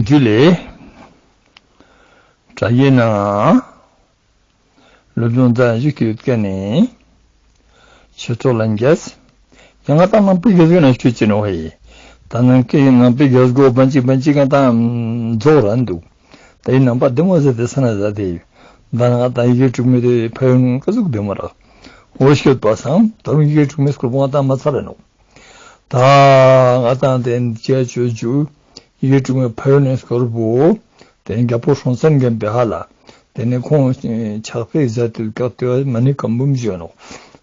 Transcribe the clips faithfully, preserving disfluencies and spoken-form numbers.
འཇུ་ལེ། དྲ་རྒྱའི་ནང་སློབ་སྦྱོང་རྩ་ཞིག་ཡོད་མཁན་ནི་ཆོས་གྲོགས་ལྷན་རྒྱས། ཡང་ང་དང་ནང་པའི་རྒྱལ་སྒོ་ན་ཆོས་ཅི་ནོ་ཧེ། ད་ནང་གི་ནང་པའི་རྒྱལ་སྒོ་བན་ཅིག་བན་ཅིག་ག་ད་རྫོགས་རན་འདུག་ད་ཡིན་ནང་པ་བདེ་མོ་ཟེར་ཏེ་ས་ན་ཟ་དེ་ཡོད། ད་ནང་ད་ཡི་གེ་དྲུག་མེད་དེ་ཕ་ཡུལ་ཀ་ཟུག་བདེ་མོ་ར། འོ་ཤོད་པ་སང་ད་རུང་ཡི་གེ་དྲུག་མེད་སྐོར་པོ་ང་ད་མ་ཚར་རེ་ནོ། ད་ང་དང་དེ་ཅེ་ཆོས་ཇུ་ཡི་གེ་དྲུག་མའི་ཕ་ཡུལ་ནས་སྐོར་བུ། དེ་ནས་རྒྱལ་པོ་སྲོང་བཙན་སྒམ་པོའི་ཧ་ལ། དེ་ནས་ཁོང་ཕྱག་དཔེ་མཛད་དུས་སྐབས་དེ་མ་ཎི་བཀའ་འབུམ་བཞོན་ནོ།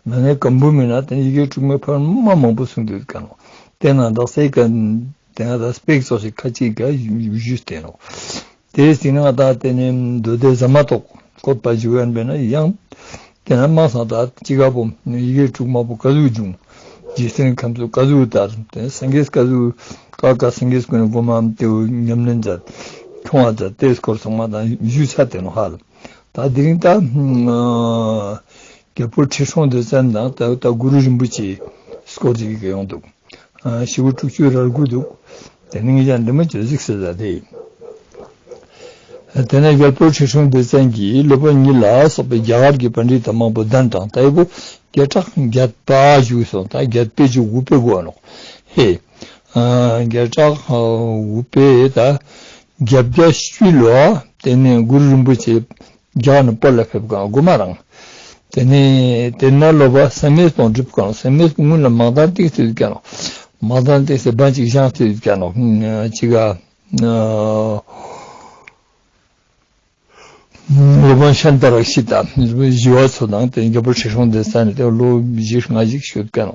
མ་ཎི་བཀའ་འབུམ་མིན་ན་དེ་ཡི་གེ་དྲུག་མའི་ཕ་ཡུལ་མ་མང་པོ་གསུངས་དུས་ཀ་ནོ། དེ་ན་ད་སེ་ཀ་དེ་ན་ད་སྤེག་ཙོགས་ཤིག་ཁ་ཅིག་ག་བཞུས་ཏེ་ནོ། དེའི་སྟེང་ན་ད་དེ་ནས་མདོ་སྡེ་ཟ་མ་ཏོག་བཀོད་པ་ཞུ་ཡན་པས་ན་ཡང་། དེ་ན་མ་སང་ད་ཅི་ག་པོ་ཡི་གེ་དྲུག་མ་པོ་ཀ་ཟུག་བྱུང་། རྗེ་བཙུན་ཁམས་སུ་ཀ་ཟུག་དར། དེ་སངས་རྒྱས་ཀ་ཟུག་ཀ་ཀ་སངས་རྒྱས་ཀུན་ནས་སྒོ་མ་དེའུ་ཉམས་ལེན་མཛད། ཁྱོང་བ་མཛད་དེ་སྐོར་ཚང་མ་དང་ཞུས་ཚར་དེ་ནོ་ཧ་ལ། ད་དེ་རིང་ད་རྒྱལ་པོ་ཁྲི་སྲོང་ལྡེ་བཙན་དང་ད་ད་གུ་རུ་རིན་པོ་ཆེའི་སྐོར་ཅིག་གི་ཡོང་འདུག་ཨ་ཞེ་པོ་དྲུག་ཅུ་རེ་དགུ་འདུག་དེ་ནི་ངེད་ཅག་འདི་མ་བརྗོད་གཟིགས་ཟེར་ད་དེ། དེ་ནས་རྒྱལ་པོ་ཁྲི་སྲོང་ལྡེ་བཙན་གྱིས་སློབ་དཔོན་ཉིད་ལ་སོགས་པའི་རྒྱ་གར་གྱི་པཎྜི་ཏ་མང་པོ་གདན་དྲངས། ད་ཡི་བོ་བརྒྱ་ཕྲག་བརྒྱད་པ་བཞུགས་སོང་། ད་བརྒྱད་པའི་བཅུ་དགུ་པའི་དགོས་ནོ། ཧེ། ཨ་བརྒྱ་ཕྲག་དགུ་པའི་ད་བརྒྱད་བརྒྱ་བཅུ་ལོ། དེ་ནས་གུ་རུ་རིན་པོ་ཆེ་རྒྱ་གར་ནས་བོད་ལ་ཕེབས་གང་དགོས་མ་རང་། དེ་ནས་དེ་ན་སློབ་པ་སེམས་མེད་སྟོང་སྒྲུབ་གང་། སེམས་མེད་སྔོན་ལ་མང་དང་ཏིག་ཏིག་ཀ་ནོ། མང་དང་ཏིག་སེ་བན་ཅིག་ཤང་ཏིག་ཀ་ནོ། ཅི་ག་སློབ་དཔོན་ཤཱནྟ་ར་ཤི་ཏ་ཞི་བ་འཚོ་དང་དེ་རྒྱལ་པོ་ཁྲི་སྲོང་ལྡེ་བཙན་ནི་དེ་ལོ་བཞི་ལྔ་ཞིག་ཤོད་ཀ་ནོ།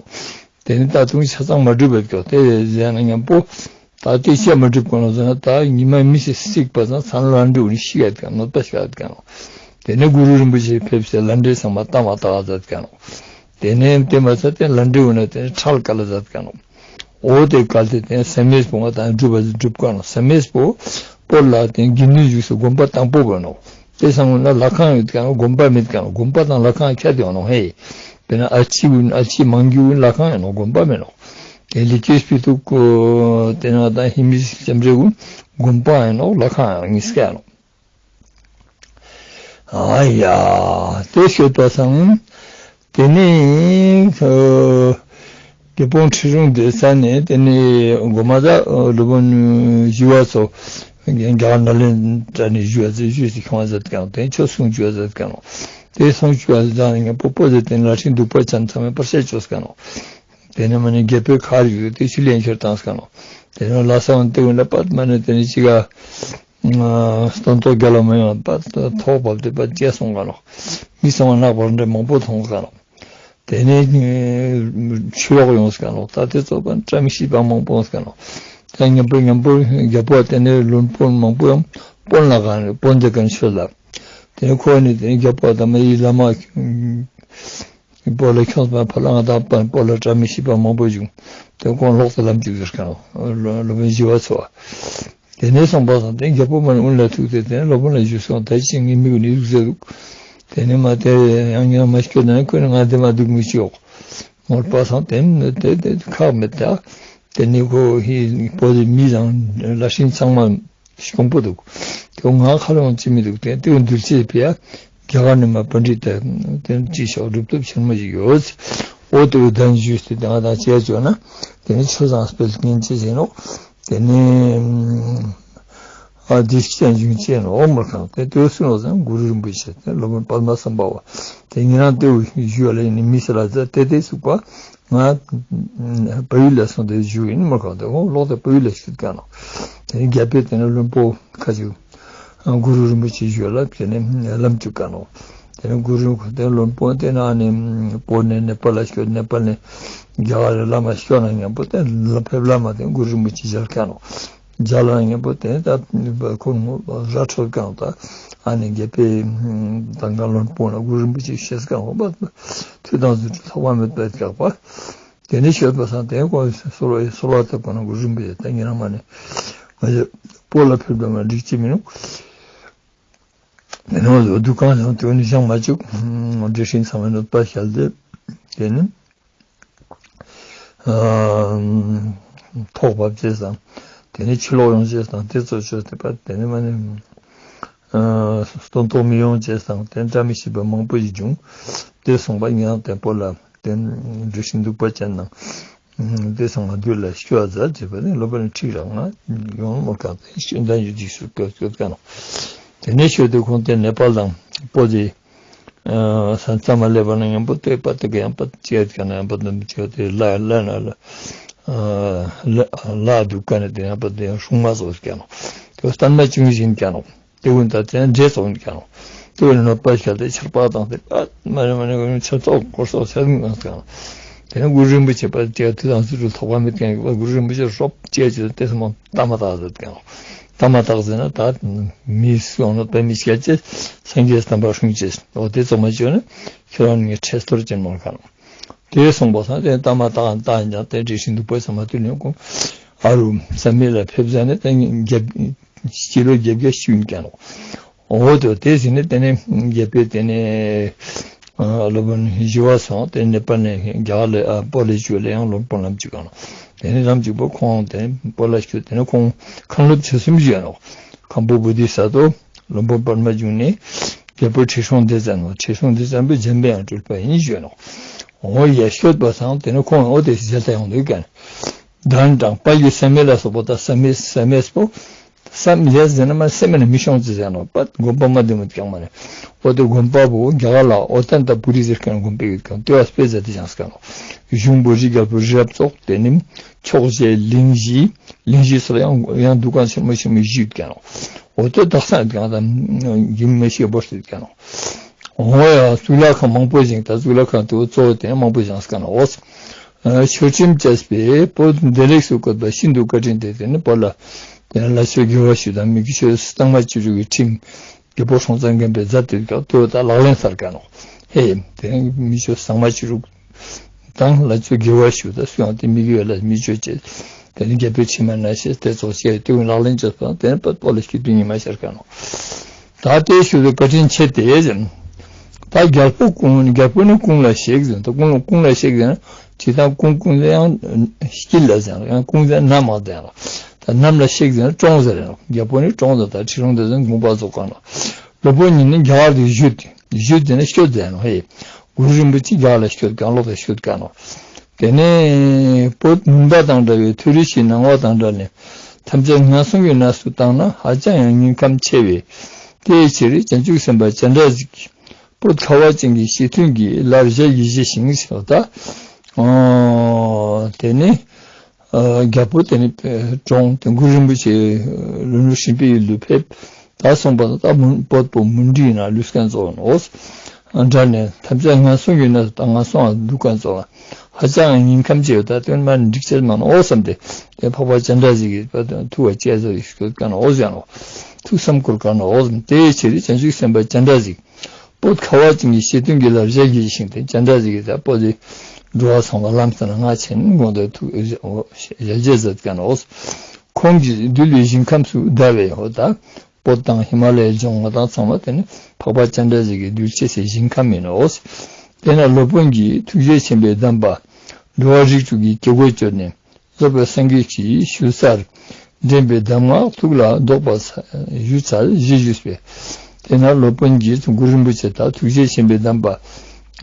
དེ་ནི་ད་དུང་ཆ་ཚང་མ་སྒྲུབ་པའི་སྐྱོ་དེ་ཟེར་ན་མཉམ་པོ། ད་ལྟའི་ཆ་མ་སྒྲུབ་གོ་ནོ་ཟེར་ན་ད་ཉི་མ་མི་ཞིག་བརྩིགས་པ་ཙང་ཚང་ལ་འགྲོ་ནི་ཤི་ཡ་ཀ་ནོ་ད་ཤི་ཡ་ཀ་ནོ། དེ་ནས་གུ་རུ་རིན་པོ་ཆེ་ཕེབས་སེ་ལྷ་འདྲེ་ཚང་མ་ལྟ་མ་ལྟ་བ་མཛད་ཀ་ནོ། དེ་ནས་དེ་མ་ཚད་དེ་ལྷ་འདྲེ་འོ་ན་དེ་ནས་ཁྲག་བཀལ་ལ་མཛད་ཀ་ནོ། འོ་དེ་བཀལ་ཏེ་དེ་སེམས་མེད་པོ་ང་དང་སྒྲུབ་པ་སྒྲུབ་ཀ་ནོ། སེམས་མེད་པོ་བོད་ལ་དེ་དགེ་འདུན་བཞུགས་སུ་དགོན་པ་དང་པོ་བོད་ནོ། དེ་སང་ན་ལྷ་ཁང་ཡོད་ཀ་ནོ། དགོན་པ་མེད་ཀ་ནོ། དགོན་པ་དང་ལྷ་ཁང་ཁྱད་དེ་ཡོང་ནོ་ཧེ། དཔེར་ན་ཨ་ཕྱི་ཀུན་ཨ་ཕྱི་མང་རྒྱུ་ཀུན་ལྷ་ཁང་ཡོད་ནོ། དགོན་པ་མེད་ནོ། དེ་ལི་ཀེ་སྤི་ཏུ་ཀོ་དེ་ན་ད་ཧི་མི་སེམས་རེ་ཀུན་དགོན་པ་ཡོད་ནོ། ལྷ་ཁང་ཡོད་ནོ། གཉིས་ཀ་ཡོད་ནོ། ཨ་ཡ། དེ་ཤོད་པ་སང་། དེ་ནས་ཨ་རྒྱལ་པོ་ཁྲི་སྲོང་ལྡེ་བཙན་ནས་དེ་ནས་གོ་མ་ད་སློབ་དཔོན་ཞི་བ་འཚོ་རྒྱ་གར་ནཱ་ལེནྡྲ་ནས་བཞུགས་ཡ་ཚེ་བཞུགས་སུ་ཁྱོང་བ་མཛད་ཀ་ནོ། དེ་ཆོས་གསུང་བཅུག་པ་མཛད་ཀ་ནོ། དེ་གསུང་བཅུག་པ་མཛད་ནས་ངས་པོ་པོ་ཟེར་དེ་ལ་ཁྲིན་འདུག་པ་ཅན་ཚང་མས་པར་བཤད་བཅོས་ཀ་ནོ། དེ་ནས་མ་ནས་རྒྱལ་པོའི་ཁ་རིག་དེ་ཆུ་ལེན་ཁྱེར་བཏང་ཀ་ནོ། དེ་ནས་ལྷ་ས་བ་དེ་ཀུན་ལ་པད་མ་ནས་དེ་ནས་ཅི་ག་སྟོན་ཐོག་རྒྱ་ལ་མ་ཡོང་པ་ཐོག་བབས་ཏེ་པ་བཅད་སོང་ག་ནོ། མི་ཚང་མ་ནག་པར་འདྲ་མང་པོ་མཐོང་ག་ནོ། དེ་ནས་ཆུ་ལོག་ཡོང་ཀ་ནོ། ད་དེ་ཚོ་པ་བཀྲ་མི་ཤིས་པ་མང་པོ་ཡོང་ཀ་ནོ། ད་མཉམ་པོ་མཉམ་པོ་རྒྱལ་པོ་དེ་ནས་བློན་པོ་མང་པོ་ཡང་དཔོན་ལ་ག་ནས་དཔོན་དེ་ག་ནས་ཆོས་ལ། དེ་ནས་ཁོ་ནི་དེ་ནས་རྒྱལ་པོ་དམ་པའི་བླ་མ་བོད་ལ་ཁྱོད་པ་ཕ་ལ་ང་དང་པ་བོད་ལ་བཀྲ་མི་ཤིས་པ་མང་པོ་བྱུང་། དེ་ཁོང་ལོག་ཏུ་ལམ་བཅུག་ཟེར་ཀ་ནོ། སློབ་དཔོན་ཞི་བ་འཚོ་བ། དེ་ནས་སོང་པ་སང་དེ་རྒྱལ་པོ་མ་ནི་དབུ་ལ་ཐུག་སྟེ་དེ་ནས་སློབ་དཔོན་ལ་ཞུས་སོང་། ད་ཅི་ངའི་མིག་ནི་ཟུག་ཟེར་འདུག་དེ་ནས་མ་དེ་ཡང་ཡང་མ་སྐྱོ་ན་ཁོ་ནི་ང་དེ་མ་སྡུག་མི་ཅི་ཡོག་མོར་པ་སང་དེ་ནི་དེ་དེ་ཁག་མེད་ད། དེ་ནས་ཁོ་ཧི་པོ་དེ་མི་དང་ལ་ཤིང་ཚང་མ། གྱོང་པོ་འདུག་དེ་ང་ཁ་ལོང་ཅི་མི་འདུག་དེ་དེ་འདུལ་བྱེད་པས་རྒྱ་གར་ནས་མ་པཎྜི་ཏ་དེ་ཅི་ཤོག་སྒྲུབ་ཐབས་ཆེན་མོ་ཞིག་ཡོད། འོ་དེ་གདན་ཞུས་ཏེ་ང་དང་བཅས་བཅོས་ན་དེ་ནི་ཆོས་བཟང་སྤེལ་མཁན་ཅི་ཟེར་ནོ། དེ་ནི་ཨ་དེ་སྐྱེ་འབྱུང་ཅན་ནོ་མར་ཁང་དེ་དེ་སུ་ནོ་ཟེར་ན་གུ་རུ་རིན་པོ་ཆེ་དེ་སློབ་དཔོན་པདྨ་སམ་བྷ་བ་དེ་ཉེ་རང་དེ་ཞུ་བ་ལ་ནི་མི་སེ་ལ་ཛ་དེ་དེ་ཚུགས་པ། ང་བལ་ཡུལ་ལ་སོང་སྟེ་བཞུགས་ཡིན་མ་གང་དེ་ཁོང་ལོག་སྟེ་བལ་ཡུལ་ལ་བཞུགས་ཀ་ནོ། དེ་ནས་རྒྱལ་པོས་དེ་ནས་བློན་པོ་ཁ་ཅིག་གུ་རུ་རིན་པོ་ཆེ་ཞུ་ལ་དེ་ནས་ལམ་བཅུག་ཀ་ནོ། དེ་ནས་གུ་རུ་དེ་བློན་པོ་དེ་ནས་ཨ་ནི་བོད་ནས་ནེ་པ་ལ་ཤོད། ནེ་པ་ནས་རྒྱ་གར་ལ་བླ་མ་ཤོད་ན་མཉམ་པོ་དེ་ལ་ཕེབས་བླ་མ་དེ་གུ་རུ་རིན་པོ་ཆེ་མཇལ་ཀ་ནོ། མཇལ་ལ་མཉམ་པོ་དེ་ད་ཁོ་ར་འཕྲོད་ཀ་ནོ། ད་ཨ་ནི་རྒྱལ་པོའི་དང་ག་བློན་པོ་ན་གུ་རུ་རིན་པོ་ཆེ་ཤེས་ཀ་ནོ་པ། མཐུ་དང་རྫུ་འཕྲུལ་ཐོགས་པ་མེད་པའི་སྐྱག་པ། དེ་ནས་ཤོད་པ་སང་དེ་ཁོ་གསོལ་བ་གསོལ་བ་བཏབ་པ་ན་གུ་རུ་རིན་པོ་ཆེ་ད་ཉེ་རང་མ་ནི་ང་ཚོ་བོད་ལ་ཕེབས་པ་མ་འགྲིག་ཅི་མི་ནུག་དེ་ནས་ང་ཚོ་འདུ་ཁང་ཡང་དེ་ནས་བཞེངས་མ་བཅུག་འདྲེ་ཧྲིན་ཚང་མ་ནོད་པ་བཤལ་ཏེ་དེ་ནས་ཐོག་བབས་རྗེས་སང་ད་ དེ་ནས་ཕྱིར་ལོག་ཡོང་བྱས་དང་དེ་ཚོ་བྱས་ཏེ་པ་དེ་ནས་མ་ནས་སྟོན་ཐོག་མི་ཡོང་བྱས་དང་དེ་བཀྲ་མི་ཤིས་པ་མང་པོ་ཞིག་བྱུང་། དེ་སོང་པ་ངས་དེ་པོ་ལ་དེ་འགྲུལ་བཞིན་འདུག་པ་ཅན་ནང་། དེ་ཚང་མ་བདུད་ལ་སྐྱོ་བ་མཛད་བྱས་པ་ནི་ལོ་པ་ནི་ཁྲིག་རག་ང་ཡོང་མོ་གང་དེ་ཤོད་འདྲ་ཡོད་ཅིག་སུ་སྐྱོ་སྐྱོ་ཀ་ནོ། དེ་ནས་ཤོད་དེ་ཁོང་དེ་ནེ་པཱལ་དང་པོ་དེ་ས་མཚམས་མ་སླེབས་པ་ན་ཡང་པོ་དེ་པ་དེ་ག་ཡང་པ་ཅེར་ཀ་ན་ཡང་པ་དེ་ཅེར་དེ་ལ་ལ་ན་ལ་ལ་སྡུག་ཀ་ནས་དེ་ཡང་པ་དེ་ཡང་སྲུང་མ་བཟོ་ཀ་ནོ། དེ་སྟན་མ་བཅུ་བཞིན་ཀ་ནོ། དེ་ཀུན་ད་ཚན་འདྲེས་སོང་ཀྱང་། དེ་ཀུན་ནོད་པ་ཤར་ཏེ་ཆར་པ་དང་དེ་ཨ་མ་རེ་མ་རེ་ཀུན་ཆར་ཚོགས་སྐོར་སོགས་ཆར་ངང་ཀྱང་། དེ་ནས་གུ་རུ་རིན་པོ་ཆེ་པ་དེ་དུས་དང་ཚུལ་དུ་ཐོགས་པ་མེད་ཀྱང་གུ་རུ་རིན་པོ་ཆེ་རོབ་ཅེས་ཀྱི་དེ་སོང་མ་ཏ་མ་ཏག་ཟེར་ཀྱང་། ཏ་མ་ཏག་ཟེར་ན་ད་མི་སོང་ནོད་པ་མི་ཤར་ཅེས་སངས་རྒྱས་དམ་པ་སྲུང་ཅེས་འོ་དེ་ཚོགས་མ་བཅོས་ནས་ཁྱེད་རང་ངས་ཁྲེས་གཏོར་ཅན་མོར་གང་། དེ་སོང་པ་སང་དེ་ཏ་མ་ཏག་ཏག་ཀྱང་དེ་འདྲེ་ཞིག་འདུག་པ་ཚང་མ་དུས་ནས་ཀུན་ཨ་རུ་ས་མེད་ལ་ཕེབས་ཟ་ནས་དེ་རྒྱབ། སྤྱི་ལོ་བརྒྱད་བརྒྱ་བཅུ་ཡིན་ཀྱང་རོ། འོ་དོ་དེ་ཟིན་ནས་དེ་ནས་རྒྱལ་པོས་དེ་ནས་སློབ་དཔོན་ཞི་བ་སོང་དེ་ནས་པ་ནས་རྒྱ་གར་ལ་པོ་ལ་བཅུག་ལ་ཡང་སློབ་དཔོན་ལམ་གཅིག་གང་དེ་ནས་ལམ་གཅིག་པོ་ཁོང་དེ་ནས་པོ་ལ་བཅུག་དེ་ནས་ཁོང་མཁན་སློབ་ཆེ་གསུམ་བཞི་ཡོད་ནོ། མཁན་པོ་བོ་དྷི་ས་ཏྭ་སློབ་དཔོན་པདྨ་འབྱུང་གནས་རྒྱལ་པོ་ཁྲི་སྲོང་ལྡེ་བཙན་ནོ། ཁྲི་སྲོང་ལྡེ་བཙན་པོ་འཇམ་པའི་དབྱངས་སྤྲུལ་པ་ཡིན་ཞུས་ནོ། འོ་ཡ་ཤོད་པ་སང་དེ་ནས་ཁོང་འོ་དེ་ཟེར་ད་ཡོང་དུས་ཀྱང་། དང་དང་པ་ཡི་སེ་མེ་ལ་སོགས་པ་དང་སེ་མེ་སེ་མེ་སྤོ། སམ་ཡས་ཟེར་ན་མ་སེ་མེ་ན་མི་ཤོང་ཅི་ཟེར་ནོ་པ་དགོན་པ་མ་དེ་མོ་ཀྱང་མ་རེད། འོ་དེ་དགོན་པ་བོ་རྒྱ་གར་ལ་ཨོ་ཏན་ཏ་པུ་རི་ཟེར་མཁན་དགོན་པ་ཡོད་ཀྱང་དེ་བ་སྤེ་ཟེར་དེ་ཅང་སྐ་ནོ། གཞུང་པོ་རི་རྒྱལ་པོ་རི་རབ་ཙོག་དེ་ནི་ཕྱོགས་བཞི་གླིང་བཞི་གླིང་བཞི་སོགས་ཡང་ཡང་འདུ་ཁང་ཆེན་མོ་ཆེན་མོ་བཞི་ཡོད་ཀྱང་ནོ། འོ་དེ་དག་ས་ཡོད་ཀྱང་དང་རྒྱུན་མི་ཤེས་པོ་ཡོད་ཀྱང་ནོ། འོ་ཡ་གཙུག་ལག་ཁང་མང་པོ་བཞེངས་ད་གཙུག་ལག་ཁང་དེ་བོ་གཙོ་བོ་དེ་མང་པོ་བཞེངས་སྐ་ནོ། ཆོས་ཁྲིམས་བཅས་པའི་བོད་བདེ་ལེགས་སུ་བཀོད་པ་ཤིན་ཏུ་བཀའ་དྲིན་ཏེ་དེ་ནི་བོད་ལ་དེ་ནི་ལ་ཆོས་དགེ་བ་ཞུ་དང་མི་དགེ་ཆོས་གཙང་མ་བཅུ་དྲུག་གི་ཁྲིམས་རྒྱལ་པོ་སྲོང་བཙན་སྒམ་པོས་མཛད་དེ་སྐབས་དེ་ད་ལག་ལེན་སར་བཀལ་ནོ། ཧེ་དེ་ནི་མི་ཆོས་གཙང་མ་བཅུ་དྲུག་དང་ལ་ཆོས་དགེ་བ་ཞུ་དང་སུ་ཡང་དེ་མི་དགེ་བ་ལ་མི་ཆོས་བཅས་དེ་ནི་རྒྱལ་པོའི་ཁྲིམས་མ་ན་ཤེས་དེ་ཚོ་བཤད་དེ་ལག་ལེན་བཅས་པ་དེ་ནི་བོད་ལ་སྐྱིད་སྡུག་ཉི་མ་ཤར་བཀལ་ནོ། ད་ལྟའི་ཞུ་བའི་བཀའ་དྲིན་ཆེ་སྟེ་ཟེར། ད་རྒྱལ་པོ་ཀུན་རྒྱལ་པོ་ནི་ཀུན་ལ་གཤེགས་ཟེར། ད་ཀུན་ཀུན་ལ་གཤེགས་ཟེར་ན་ཇི་ལྟར་ཀུན་ཀུན་ཟེར་ཡང་དཀྱིལ་ལ་ཟེར་ཡང་ཀུན་ཟེར་ན་མ་ཟེར་ལ། ད་ནམ་ལ་གཤེགས་ཟེར་ན་ཀྲོང་ཟེར་ཡང་རྒྱལ་པོ་ནི་ཀྲོང་ཟེར་ད་ཁྲི་སྲོང་ལྡེ་བཙན་དགོངས་པ་རྫོགས་ག་ནོ། སློབ་དཔོན་ཉིད་ནི་རྒྱ་གར་དུ་བཞུད་དེ་བཞུད་ཟེར་ན་བསྐྱོད་ཟེར་ནོ་ཧེ། གུ་རུ་རིན་པོ་ཆེ་རྒྱ་གར་ལ་བསྐྱོད་གང་ལོག་ཏུ་བསྐྱོད་ག་ནོ། དེ་ནས་བོད་མུན་པ་དང་འདྲ་བའི་མཐོ་རིས་ཀྱི་སྣང་བ་དང་འདྲ་ནས་ཐམས་ཅད་ངན་སོང་གི་གནས་སུ་བཏང་ན་ཧ་ཅང་ཡང་སྙིང་ཁམས་ཆེ་བས། དེའི་ཕྱིར་བྱང་ཆུབ་སེམས་དཔའ་སྤྱན་རས་གཟིགས་ཀྱིས་བོད་ཁ་བ་ཅན་གྱི་སྤྱི་མཐུན་གྱི་ལར་ཞལ་གྱིས་བཞེས་ཤིང་ཟེར་བ་ད། ཨོ། དེ་ནི་ཨ་རྒྱལ་པོ་དེ་ནི་གྲོངས་དེ་གུ་རུ་རིན་པོ་ཆེ་ལྷོ་ནུབ་ཧྲིལ་པོའི་ཡུལ་དུ་ཕེབས། ད་སོང་པ་ད་ལྟ་མུན་བོད་པོ་མུན་དིག་ན་ལུས་མཁན་ཚོ་ནོ། འདྲ་ནས་ཐམས་ཅད་ངན་སོང་གི་གནས་སུ་ད་ངན་སོང་ང་འདུག་མཁན་ཚོ་ལ་ཧ་ཅང་སྙིང་ཁམས་ཆེ་བ་ད་དོན་མ་འགྲིག་ཆེད་མ་ནོ་བསམ་སྟེ་དེ་འཕགས་པ་སྤྱན་རས་གཟིགས་ཀྱི་ཐུགས་ལ་དཔྱད་བཟོ་ཡི་སྐྱོད་མཁན་འོ་ཟེར་ནོ། ཐུགས་བསམ་འཁོར་མཁན་འོ་ཟེར་དེའི་ཕྱིར་བྱང་ཆུབ་སེམས་དཔའ་སྤྱན་རས་གཟིགས་བོད་ཁ་བ་ཅན་གྱི་སྤྱི་མཐུན་གྱི་ལར་ཞལ་གྱིས་བཞེས་ཤིང་དེ་སྤྱན་རས་གཟིགས་ཀྱིས་ད་བོད་དེ་འགྲོ་བ་ཚང་མ་ལམ་སྟོན་ལ་ང་ཆེན་དགོངས་དོན་ཐུགས་ཞལ་བཞེས་མཛད་མཁན་འོ། ཁོང་གིས་གདུལ་བའི་ཞིང་ཁམས་སུ་བདའ་བའི་འོ་ད། བོད་དང་ཧི་མ་ལ་ཡའི་ལྗོངས་ང་དང་ཚང་མ་དེ་ནི་འཕགས་པ་སྤྱན་རས་གཟིགས་ཀྱི་གདུལ་བྱའི་ཞིང་ཁམས་ཡིན་ནོ། དེ་ན་སློབ་དཔོན་གྱིས་ཐུགས་རྗེ་ཆེན་པོའི་གདམས་པ་འགྲོ་བ་རིགས་དྲུག་གི་དཀྱིལ་འཁོར་བཅོལ་ནས་རྫོགས་པའི་སངས་རྒྱས་ཀྱིས་ཞུ་སར་འདྲེན་པའི་གདམས་ངག་ཐུགས་ལ་བདོག་པ་ཞུ་ཚར་ཞེས་ཞུས་པས། དེ་ན་སློབ་དཔོན་གྱིས་གུ་རུ་རིན་པོ་ཆེ་དང་ཐུགས་རྗེ་ཆེན་པོའི་གདམས་པ་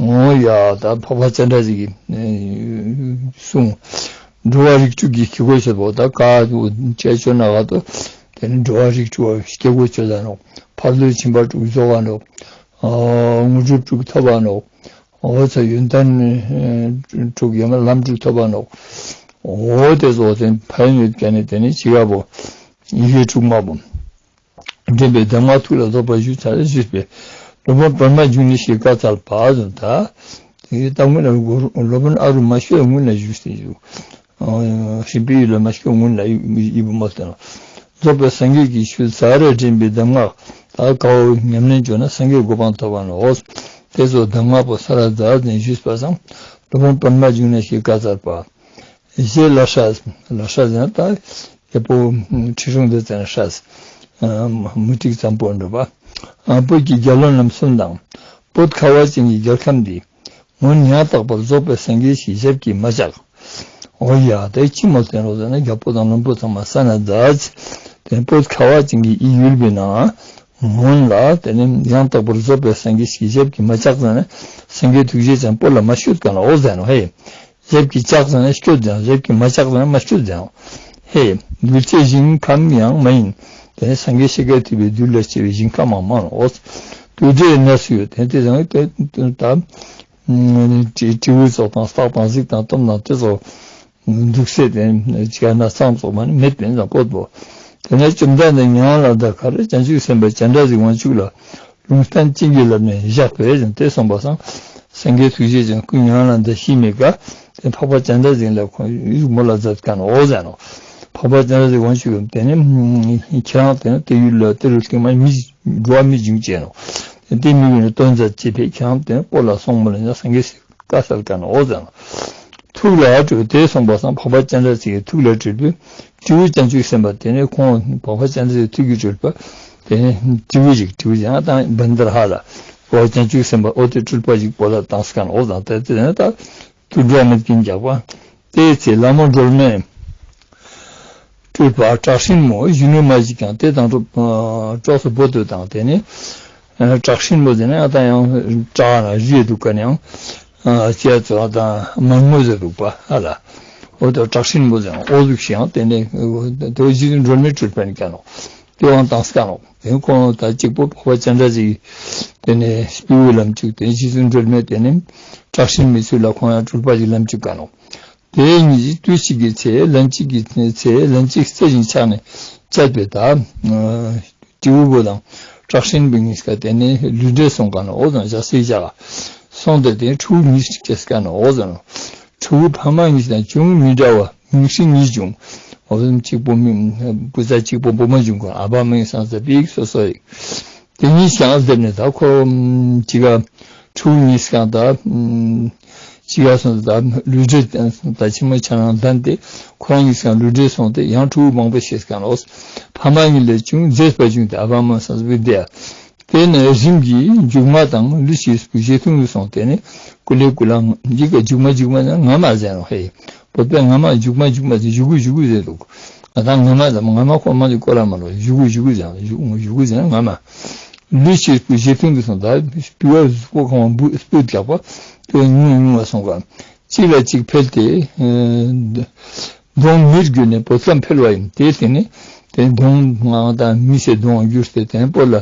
འོ་ཡ་ད་འཕགས་པ་སྤྱན་རས་གཟིགས་ཀྱིས་གསུངས། འགྲོ་བ་རིགས་དྲུག་གི་དཀྱིལ་འཁོར་བྱེད་པོ་ད་ཀ་ཅེ་ཅོ་ན་ག་ཏོ། དེ་ནི་འགྲོ་བ་རིགས་དྲུག་སྐྱེ་སྒོ་ཆོད་ལ་ནོག་ཕ་རོལ་ཕྱིན་པ་དྲུག་རྫོགས་པ་ནོག་དངོས་གྲུབ་དྲུག་ཐོབ་པ་ནོག་འོ་ཚོ་ཡོན་ཏན་དྲུག་ཡོད་མ་ལམ་དྲུག་ཐོབ་པ་ནོག་འོ་དེ་ཚོ་དེ་ཕན་ཡོན་ཡོད་མཁན་ནི་དེ་ནི་ཅི་ག་པོ་ཡི་གེ་དྲུག་མ་པོ། འདྲེན་པའི་གདམས་ངག་ཐུགས་ལ་རྫོགས་པར་ཞུས་ཚར་ཞུས་པས། སློབ་དཔོན་པདྨ་འབྱུང་གནས་ཞེས་བཀའ་སྩལ་པ་ཟེར་ད། དེ་ལྟ་སྔོན་ལ་སློབ་དཔོན་ཨ་རུ་མ་ཤོད་སྔོན་ལ་ཞུས་ཏེ་ཞུ། ཧྲིལ་པོའི་ཡུལ་ལ་མ་ཤོད་སྔོན་ལ་ཡིད་བུ་མ་བཏང་། རྫོགས་པའི་སངས་རྒྱས་ཀྱིས་ཞུས་ཚར་འདྲེན་པའི་གདམས་ངག་ད་གའོ་ཉམས་ལེན་བྱོས་ན་སངས་རྒྱས་གོ་འཕང་ཐོབ་པ་ནོ། དེ་ཚོ་གདམས་ངག་པོ་ས་ར་མཛའ་ཟིན་ཞུས་པ་སང་། སློབ་དཔོན་པདྨ་འབྱུང་གནས་ཀྱིས་བཀའ་སྩལ་པ། ཞེས་ལ་ཧྲ། ལ་ཧྲ་ཟེར་ན་ད་རྒྱལ་པོ་ཁྲི་སྲོང་ལྡེ་བཙན་ཧྲ། མུ་ཏིག་ཙམ་པོ་འགྲོ་བ། བོད་ཀྱི་རྒྱལ་བློན་རྣམས་གསུམ་དང་། བོད་ཁ་བ་ཅན་གྱི་རྒྱལ་ཁམས་འདི། ངོ་ཉག་རྟག་པར་རྫོགས་པའི་སངས་རྒྱས་ཞེས་ཞབས་ཀྱིས་མ་བཅགས། འོ་ཡ། དེ་ཅི་མོ་བསྟན་རོགས་ཟེར་ན། རྒྱལ་པོ་དང་བློན་པོ་ཚང་མ་ས་ན་འཛག་ཅིག་དེ་བོད་ཁ་བ་ཅན་གྱི་ཡུལ་པའི་ནང་མོན་ལ། དེ་ནས་ཡང་དག་པར་རྫོགས་པའི་སངས་རྒྱས་ཀྱི་ཞབས་ཀྱིས་མ་བཅགས་ཟེར་ན། སངས་རྒྱས་ཐུགས་རྗེ་ཅན་བོད་ལ་མ་བསྐྱོད་ག་ན་འོ་ཟེར་ནོ་ཧེ། ཞབས་ཀྱིས་བཅགས་ཟེར་ན་བསྐྱོད་ཟེར་ནོ། ཞབས་ཀྱིས་མ་བཅགས་ཟེར་ན་མ་བསྐྱོད་ཟེར་ནོ་ཧེ། གདུལ་བྱའི་ཞིང་ཁམས་ཡང་མ་ཡིན། དེ་ནས་སངས་རྒྱས་ཤཱཀྱ་ཐུབ་པའི་གདུལ་བྱར་བྱེད་པའི་ཞིང་ཁམས་མ་མ་ནོ། དུད་འགྲོའི་གནས་སུ་ཡོད། དེ་དེ་ཚང་དེ་ད། སྤྲེའུ་ཚོགས་དང་སྟག་དང་གཟིག་དང་གཏོརམ་དང་དེ་ཚོ་འདུག་སེ་དེ་ཅི་ག་ན་སང་ཚོགས་མ་ནི་མེད་པས་ན་བོད་པོ། དེ་ནས་བཅོམ་ལྡན་འདས་མྱ་ངན་ལས་འདས་ཁར་བྱང་ཆུབ་སེམས་དཔའ་སྤྱན་རས་གཟིགས་དབང་ཕྱུག་ལ་ལུང་བསྟན་ཅི་གི་ལབ་ནས་བཞག་པས་ཟེར་དེ་གསུངས་པ་སང་། སངས་རྒྱས་ཐུགས་རྗེ་ཅན་སྐུ་མྱ་ངན་ལས་འདས་ཤི་མེད་ཀ་དེ་འཕགས་པ་སྤྱན་རས་གཟིགས་ལ་ཁོང་ཡུག་མོ་ལ་མཛད་ཀ་ནོ་ཟེར་ནོ། འཕགས་པ་སྤྱན་རས་གཟིགས་དབང་ཕྱུག་གིས་དེ་ནི་ཁྱེད་རང་དེ་ནི་དེ་ཡུལ་ལ་དེ་རུ་སྐྱེས་མ་མི་འགྲོ་བ་མི་འབྱུང་བྱས་ནོ། དེ་མི་ཡུལ་ནི་སྟོན་མཛད་ཅེས་པས་ཁྱེད་རང་དེ་ནི་བོད་ལ་སོང་མོ་ལ་ཡང་སངས་རྒྱས་སྲས་བཀའ་སྩལ་ཀ་ནོ་ཟེར་ནོ། ཐུགས་ལ་སྤྲུལ་དེ་གསུངས་པ་སང་འཕགས་པ་སྤྱན་རས་གཟིགས་ཀྱི་ཐུགས་ལ་སྤྲུལ་པས་སྤྲེའུ་བྱང་ཆུབ་སེམས་དཔའ་དེ་ནས་ཁོང་འཕགས་པ་སྤྱན་རས་གཟིགས་ཐུགས་ཀྱི་སྤྲུལ་པ་དེ་ནས་སྤྲེའུ་ཞིག་སྤྲེའུ་ཞིག་ཡང་དང་བན་དར་ཧ་ལ་འཕགས་པ་བྱང་ཆུབ་སེམས་དཔའ་ཨོ་དེ་སྤྲུལ་པ་ཞིག་བོད་ལ་བཏང་ས་ཀ་ནོ་ཟེར་ནོ། དེ་དེ་ནས་ད་དུད་འགྲོ་མེད་ཀྱིན་རྒྱག་པ། དེའི་ཚེ་ལྷ་མོ་སྒྲོལ་མས་སྤྲུལ་པ་བྲག་སྲིན་མོ་གཞོན་ནུ་མ་ཞིག་ཀྱང་དེ་དང་གྲོགས་སུ་བོ་དོད་དང་དེ་ནས་བྲག་སྲིན་མོ་ཟེར་ན་ཡང་ད་ཡང་བྲག་ན་རིའི་འདུག་ག་ནས་ཡང་ཅེ་ཙོ་དང་མར་མོ་ཟེར་འདུག་པ་ཧ་ལ། འོ་དོ་བྲག་སྲིན་མོ་ཟེར་ཡང་ཨོ་ཟུག་ཤི་ཡང་དེ་ནས་དོ་རྗེ་བཙུན་སྒྲོལ་མའི་སྤྲུལ་པ་ནི་ཀ་ནོ། དེ་དབང་དང་སྐ་ནོ། དེ་ཁོང་ད་གཅིག་པོ་འཕགས་པ་སྤྱན་རས་གཟིགས་དེ་ནས་སྤྲེའུ་ལམ་བཅུག་དེ་རྗེ་བཙུན་སྒྲོལ་མས་དེ་ནས་བྲག་སྲིན་མོའི་ཚུལ་ལ་ཁོང་ཡང་སྤྲུལ་པ་ཞིག་ལམ་བཅུག་ག་ནོ། དེ་ཉིད་དུས་གཅིག་གི་ཚེ་ལན་གཅིག་གི་ཚེ་ལན་གཅིག་རྩེ་ཞིང་ཆགས་ནས་བཅད་པའི་ད་སྤྲེའུ་བོ་དང་བྲག་སྲིན་པོ་གཉིས་ཀ་དེ་ནས་ལུས་འབྲེལ་སོང་ག་ནོ་འོ་ཟེར་ནོ། ཞག་སྲིད་བྱ་སོང་དེ་དེ་ཕྲུ་གུ་གཉིས་སྐྱེས་ག་ནོ་འོ་ཟེར་ནོ། ཕྲུ་གུ་ཕ་མ་གཉིས་དང་ཅུང་མི་འདྲ་བ་མིང་སྲིང་གཉིས་བྱུང་། འོ་ཟེར་ནོ། གཅིག་བུ་མོ་བུ་ཚ་གཅིག་བུ་བུ་མོ་བྱུང་ག་ནོ། ཨ་ཕ་མིང་སང་ས་པིག་སོ་སོ་ཡིག་དེ་གཉིས་ཀྱང་ཟེར་ནས་ད་ཁོ་ཅི་ག་ཕྲུ་གུ་གཉིས་ཀྱང་ད་ཅི་ག་སོང་ད་ལུས་འབྲེལ་ད་ཆེན་མོ་ཆ་ནང་ལྡན་ཏེ་ཁོ་རང་གཉིས་ཀྱང་ལུས་འབྲེལ་སོང་སྟེ་ཡང་ཕྲུ་གུ་མང་པོ་སྐྱེས་ག་ནོ། ཕ་མ་གཉིས་ལས་ཅུང་མཛེས་པ་བྱུང་སྟེ་ཨ་ཕ་མ་སང་ས་པིག་དེ་དེ་ནས་རིམ་གྱིས་མཇུག་མ་དང་ལུས་ཀྱི་བཞེད་ཐུང་དུ་སོང་། དེ་ནས་ཀུ་ལེ་ཀུ་ལ་འཇིག་ག་མཇུག་མ་མཇུག་མ་ན་ང་མ་ཟེར་ནོ་ཧེ། བོད་པས་ང་མ་མཇུག་མ་མཇུག་མ་ཟེར་ཞུ་གུ་ཞུ་གུ་ཟེར་འདུག་ང་དང་ང་མ་ཟེར་ང་མ་ཁོ་མ་ཟེར་ཀོ་ལ་མ་ལོ་ཞུ་གུ་ཞུ་གུ་ཟེར་ཞུ་ཞུ་གུ་ཟེར་ང་མ། ལུས་ཀྱི་བཞེད་ཐུང་དུ་སོང་ད་སྤི་བ་གཟུགས་པོ་ཁོང་བུ་སྤུས་རྒྱག་པ་དེ་ཉུང་ཉུང་བ་སོང་ག་གཅིག་ལ་གཅིག་འཕེལ་ཏེ། གདོང་མིར་གྱུར་ནས་བོད་ཁམས་འཕེལ་བ་ཡིན། དེ་དེ་ནི་དེ་གདོང་ང་དང་མི་སེར་གདོང་གྱུར་ཏེ་དེ་བོད་ལ་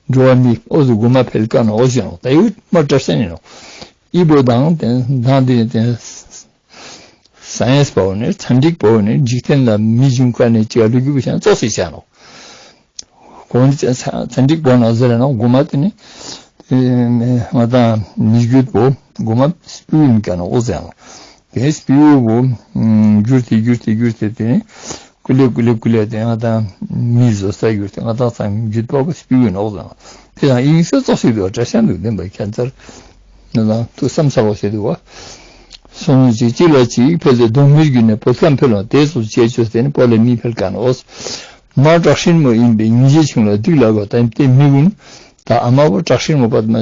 འགྲོ་བ་མི་ཨོ་ཟུ་གོ་མ་འཕེལ་ཀ་ནོ་ཨོ་ཞེ་ནོ། ད་ཡུ་མ་བཀྲ་ཤིས་ནི་ནོ། ཨི་བོ་དང་དེ་དང་དེ་དེ་སའེན་སི་པའོ་ནི་ཚན་རིག་པའོ་ནི་འཇིག་རྟེན་ལ་མི་འབྱུང་ཁ་ནས་ཅི་ཡ་ལུ་རྒྱུ་བུ་ཤང་ཙོག་སི་ཆ་ནོ། གོང་ཚན་རིག་པའོ་ན་ཟེར་ན་གོ་མ་དེ་ནི་ང་དང་མི་རྒྱུད་པོ་གོ་མ་སྤུ་ཡིན་ཀ་ནོ་ཨོ་ཟེར་ནོ། དེ་སྤུ་བོ་འགྱུར་ཏེ་འགྱུར་ཏེ་འགྱུར་ཏེ་དེ་ནི་ཀུ་ལེ་ཀུ་ལེ་ཀུ་ལེ་དེ་ང་དང་མི་བཟོ་ས་འགྱུར་ཏེ་ང་དང་སང་རྒྱུད་པོ་སྤུ་ཡིན་ནོ་ཨོ་ཟེར་ནོ། དེ་ཡང་ཨིན་སི་ཙོག་སི་འདུག་བཀྲ་ཤིས་འདུག་བདེན་པ་ཁྱད་མཚར། ང་དང་ཐུགས་བསམ་ཚར་བ་ཞིག་འདུག་བ། སོང་ཅིག་གཅིག་ལ་གཅིག་འཕེལ་ཏེ་གདོང་མིར་གྱུར་ནས་བོད་ཁམས་འཕེལ་བ་དེ་ཚོ་བྱས་ཆོས་དེ་ནི་བོད་ལ་མི་འཕེལ་ག་ནོ། མ་བྲག་སྲིན་མོ་ཡིན་པས་ཉིན་བྱེད་ཆུང་ལ་སྡིག་ལ་གོ་ད་དེ་མི་ཀུན་ད་ཨ་མ་བོ་བྲག་སྲིན་མོ་པད་མ་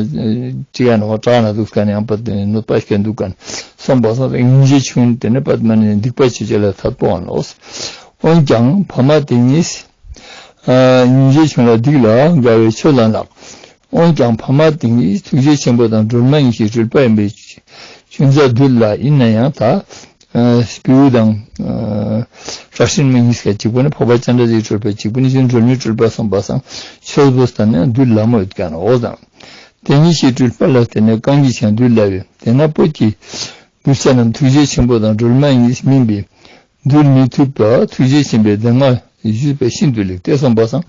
ཅི་ཡ་ནོ་བྲག་ན་འདུག་ག་ནི་ཡང་པད་ནོ་པ་ཤ་འདུག་ག་ནི་སོང་པ་སོང་ཉིན་བྱེད་ཆུང་དེ་ནི་པད་མ་ནི་སྡིག་པ་ཆེ་ཆེ་ལ་ཐད་པོ་ཨ་ནོ། འོན་ཀྱང་ཕ་མ་དེ་གཉིས་ཉིན་བྱེད་ཆུང་ལ་སྡིག་ལ་དགའ་བའི་ཆོས་ལ་ལགས། འོན་ཀྱང་ཕ་མ་དེ་ཉིད་ཐུགས་རྗེ་ཆེན་པོ་དང་སྒྲོལ་མ་ཡེ་ཤེས་སྤྲུལ་པ་ཡིན་པའི་ཆུན་ཚ་བདུད་ལ་ཡིན་ན་ཡང་ད་སྤྲེའུ་དང་བྲག་སྲིན་མོ་གཉིས་ཀ་གཅིག་པུ་ནི་འཕགས་པ་སྤྱན་རས་གཟིགས་སྤྲུལ་པ་གཅིག་པུ་ནི་ཆུན་སྒྲོལ་མའི་སྤྲུལ་པ་སོང་པ་སང་ཆོས་པོ་ལྟར་ན་བདུད་ལ་མོ་ཡོད་ཀ་ནོ་ཨོ་དང་། དེ་ཉིད་ཀྱི་སྤྲུལ་པ་ལ་བརྟེན་ནས་གང་གིས་ཀྱང་བདུད་བརླབས་པས། དེས་ན་བོད་ཀྱི་གདུལ་བྱ་རྣམས་ཐུགས་རྗེ་ཆེན་པོ་དང་སྒྲོལ་མ་ཡིས་སྨིན་པའི་བདུད་མི་ཐུབ་པ་ཐུགས་རྗེ་ཆེན་པོའི་གདམས་ངག་བཞུགས་པས་ཤིན་ཏུ་ལེགས། དེ་གསུངས་པ་སང་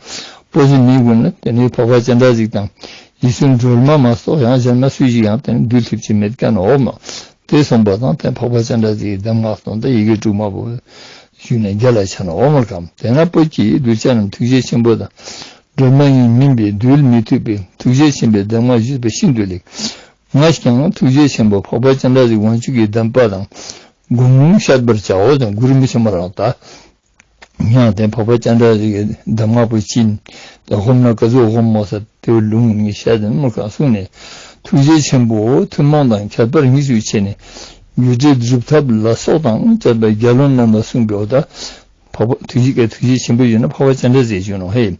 བོད་ཀྱི་མི་ཀུན་ལ་དེ་ནི་འཕགས་པ་སྤྱན་རས་གཟིགས་དང་ཡིད་བཞིན་སྒྲོལ་མ་མ་གཏོགས་ཡང་གཞན་མ་སུ་ཞིག་ཡང་དེ་ནི་བདུད་ཐུབ་ཀྱི་མེད་ཀ་ནོ་མ། དེ་གསུངས་པ་སང་དེ་འཕགས་པ་སྤྱན་རས་གཟིགས་ཀྱི་གདམས་ངག་སྟོན་ཏེ་ཡི་གེ་དྲུག་མ་བོ་ཞུས་ནས་རྒྱ་ལ་ཆ་ནོ་མ་གམ། དེས་ན་བོད་ཀྱི་གདུལ་བྱ་རྣམས་ཐུགས་རྗེ་ཆེན་པོ་དང་སྒྲོལ་མ་ཡིས་སྨིན་པའི་བདུད་མི་ཐུབ་པའི་ཐུགས་རྗེ་ཆེན་པོའི་གདམས་ངག་བཞུགས་པས་ཤིན་ཏུ་ལེགས། ང་ཞིག་ཀྱང་ཐུགས་རྗེ་ཆེན་པོ་འཕགས་པ་སྤྱན་རས་གཟིགས་དབང་ཕྱུག་གི་གདམས་པ་དང་སྒོམ་ལུང་བཤད་པར་བྱའོ་ཞེས་གུ་རུ་མི་ཆེན་མོ་རང་ད། ཡང་དེ་འཕགས་པ་སྤྱན་རས་གཟིགས་ཀྱི་གདམས་ངག་པོ་ཅི་ཡིན། དེ་ཧོམ་ན་ག་ཟུག་ཧོམ་མོ་ས་དེ་ལུང་ནི་བཤད་དེ་མོ་གང་གསུངས་ནས། ཐུགས་རྗེ་ཆེན་པོ་ཐུན་མོང་དང་ཁྱད་པར་གཉིས་སུ་ཕྱེ་ནས། རྒྱུ་འབྲས་སྒྲུབ་ཐབས་ལ་སོགས་དང་བཅས་པ་རྒྱལ་བློན་རྣམས་ལ་གསུངས་པའོ། ད་འཕགས་པ་ཐུགས་རྗེ་ག་ཐུགས་རྗེ་ཆེན་པོ་ཡོད་ན་འཕགས་པ་སྤྱན་རས་གཟིགས་ཡོད་ནོ་ཧེ།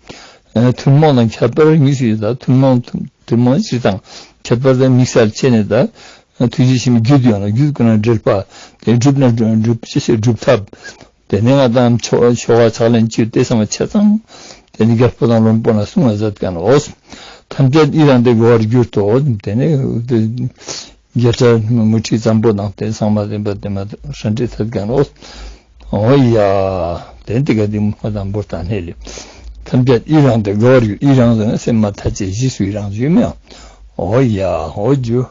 ཨ་ཐུན་མོང་དང་ཁྱད་པར་གཉིས་སུ་ཡོད། ད་ཐུན་མོང་ཐུན་མོང་སྤྱིར་དང་ཁྱད་པར་དང་དམིགས་བསལ་བྱས་ནས། ད་ཐུགས་རྗེ་ཆེན་པོའི་རྒྱུད་ཡོད་ན་རྒྱུད་ཀུན་ན་འགྲེལ་པ། དེ་སྒྲུབ་ན་སྒྲུབ་ཅི་ཞིག་སྒྲུབ་ཐབས། དེ་ནས་ང་དང་ཆོ་ཆོ་ག་ཕྱག་ལེན་བཅུ་དེ་ཚང་མ་ཆ་ཚང་། དེ་ནས་རྒྱལ་པོ་དང་བློན་པོ་ལ་གསུང་བ་མཛད་མཁན་འོ། ཐམས་ཅད་ཡི་རངས་ཏེ་དགའ་བར་གྱུར་ཏོ། དེ་ནས་དེ་རྒྱལ་སྲས་མུ་ཁྲི་བཙན་པོ་དང་དེ་ཚང་མ་དེ་འབད་དེ་མ་ཧྲ་འདྲི་ཐད་མཁན་འོ། འོ་ཡ། དེ་འདི་ག་དེ་མ་དང་བུར་དང་ནས་ལེ། ཐམས་ཅད་ཡི་རངས་ཏེ་དགའ་བར་གྱུར། ཡི་རངས་ཟེར་ན་སེམས་མ་ཐག་ཆད་གཞིས་སུ་ཡི་རངས་ཡོད་མེད། འོ་ཡ། འོ་རྒྱུ།